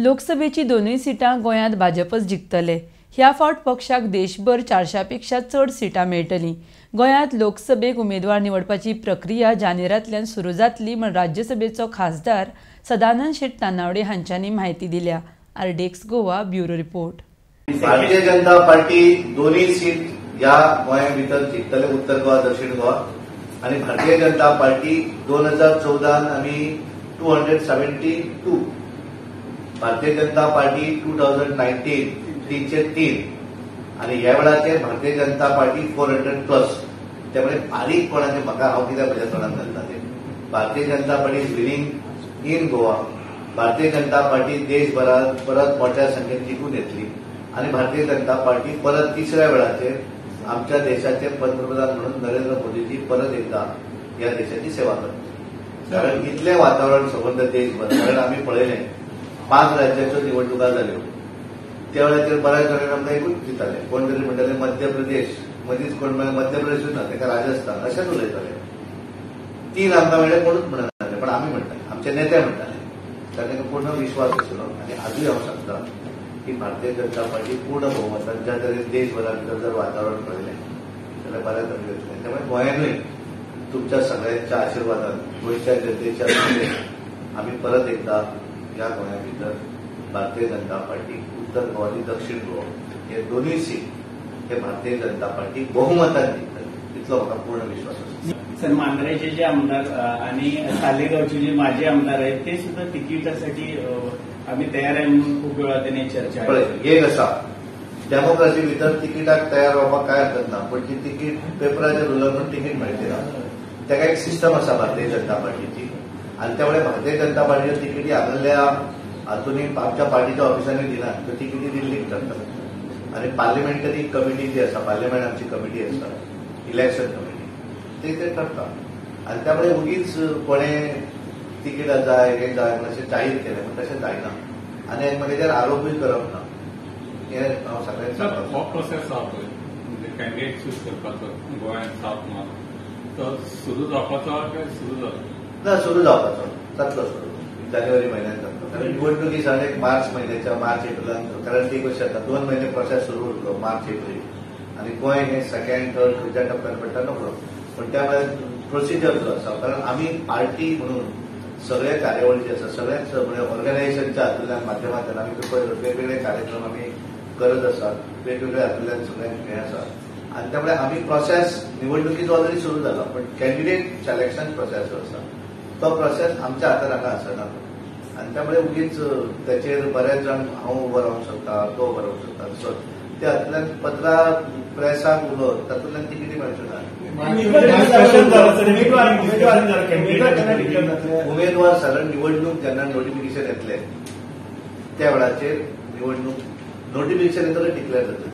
लोकसभेची दोनूय सिटां गोंयांत भाजपच जिखतले. ह्या फावट पक्षाक देशभर 400 पेक्षा चड सिटां मेळटली. गोंयांत लोकसभेक उमेदवार निवडपाची प्रक्रिया जानेरांतल्यान सुरू जातली म्हूण राज्यसभेचो खासदार सदानंद शेट तानावडे हांच्यांनी म्हायती दिल्या. RDX Goa bureau report. Bharatiya Janata Party दोनूय सीट ह्या गोंया भितर जिखतले, उत्तर गोवा दक्षिण गोवा. आनी भारतीय जनता पार्टी 2014 आमी 272, भारतीय जनता पार्टी 2019 303 आनी ह्या वेळाचेर भारतीय जनता पार्टी 400 प्लस. त्यामुळे बारीक कोणाचे म्हाका हांव कित्याक म्हज्या तोंडान घालता ते. Bharatiya Janata Party is winning in Goa. Bharatiya Janata Party देशभरात परत मोठ्या संख्येन जिखून येतली आनी भारतीय जनता पार्टी परत तिसऱ्या वेळाचेर आमच्या देशाचे पंतप्रधान म्हणून नरेंद्र मोदीजी परत एकदा ह्या देशाची सेवा करतले. कारण इतलें वातावरण संबंद देशभर, कारण आमी पळयलें 5 राज्याच्यो निवडणुका जाल्यो त्या वेळाचेर बऱ्याच जाणांक आमकां एकूच दिताले. कोण तरी म्हणटाले मध्य प्रदेश, मदींच कोण म्हणटाले मध्य प्रदेशूच ना ताका राजस्थान अशेंच उलयताले. 3 आमकां मेळ्ळे कोणूच म्हणनासले, पण आमी म्हणटाले, आमचे नेते म्हणटाले. कारण तांकां पूर्ण विश्वास आसलो. आनी आजूय हांव सांगता की भारतीय जनता पार्टी पूर्ण बहुमतान ज्या तरेन देशभरात भितर जर वातावरण पळयलें जाल्यार बऱ्याच जाणांक येतलें. त्यामुळे गोंयानूय तुमच्या सगळ्यांच्या आशिर्वादान गोंयच्या जनतेच्या आमी परत एकदा ह्या गोंया भितर भारतीय जनता पार्टी उत्तर गोवा आनी दक्षिण गोवा हे दोनूय सीट हे भारतीय जनता पार्टी बहुमतान जिखतली, इतलो म्हाका पूर्ण विश्वास आसा. सर, मांद्रेचे जे आमदार आणि सालेगावचे जे माजी आमदार आहेत ते सुद्धा तिकिटासाठी आम्ही तयार आहे म्हणून खूप वेळा त्यांनी चर्चा. पळय एक आसा, डेमोक्रेसी भितर तिकिटाक तयार रावपाक काय हरकत ना, पण ती तिकीट पेपराचेर उरलो म्हणून तिकीट मेळची ना. ताका एक सिस्टम आसा भारतीय जनता पार्टीची आनी त्यामुळे भारतीय जनता पार्टीच्यो तिकिटी हांगासरल्या हातून आमच्या पार्टीच्या ऑफिसांनी दिना, त्यो तिकिटी दिल्लीक करतात. आनी पार्लिमेंटरी कमिटी जी आसा, पार्लिमेंट आमची कमिटी आसा, इलेक्शन कमिटी, ते ते ठरता. आनी त्यामुळे उगीच कोणें तिकिटां जाय हें जाय म्हण अशें जाहीर केलें पूण तशें जायना आनी एकमेकाचेर आरोपूय करप ना, हें हांव सगळ्यांक सांगता. हो प्रोसेस आसा पळय म्हणजे कॅन्डिडेट चूज करपाचो गोंयांत सात मार्च तो सुरू जावपाचो काय सुरू जालो ना? सुरू जावपाचो, जातलो सुरू जानेवारी म्हयन्यान जातलो. कारण निवडणुकी सावन एक मार्च म्हयन्याच्या मार्च एप्रिलान, कारण ती कशी जाता 2 म्हयने प्रोसेस सुरू उरलो मार्च एप्रील आनी गोंय हें सेकंड थर्ड खंयच्या टप्प्यार पडटा नकळो, पण त्यामुळे प्रोसिजर जो आसा, कारण आमी पार्टी म्हणून सगळे कार्यावळी जे आसा सगळ्याच म्हणजे ऑर्गनायझेशनच्या हातूंतल्यान माध्यमांतल्यान आमी वेगवेगळे कार्यक्रम आमी करत आसात, वेगवेगळ्या हातूंतल्यान सगळ्यांक हें आसा. आनी त्यामुळे आमी प्रोसेस निवडणुकीचो ऑलरेडी सुरू जाला, पण कॅन्डिडेट सिलेक्शन प्रोसेस जो आसा तो प्रोसेस आमच्या हातान हांगा आसना. आनी त्यामुळे उगीच त्याचेर बऱ्याच जाण हांव उबो रावंक शकता, तो उबो रावंक शकता, सो त्या हातूंतल्यान पत्रां प्रेसाक उलोवन तातूंतल्यान तिकेटी मेळच्यो ना. उमेदवार साधारण निवडणूक जेन्ना नोटिफिकेशन येतलें त्या वेळाचेर निवडणूक नोटिफिकेशन येतलें डिक्लेअर जातलें.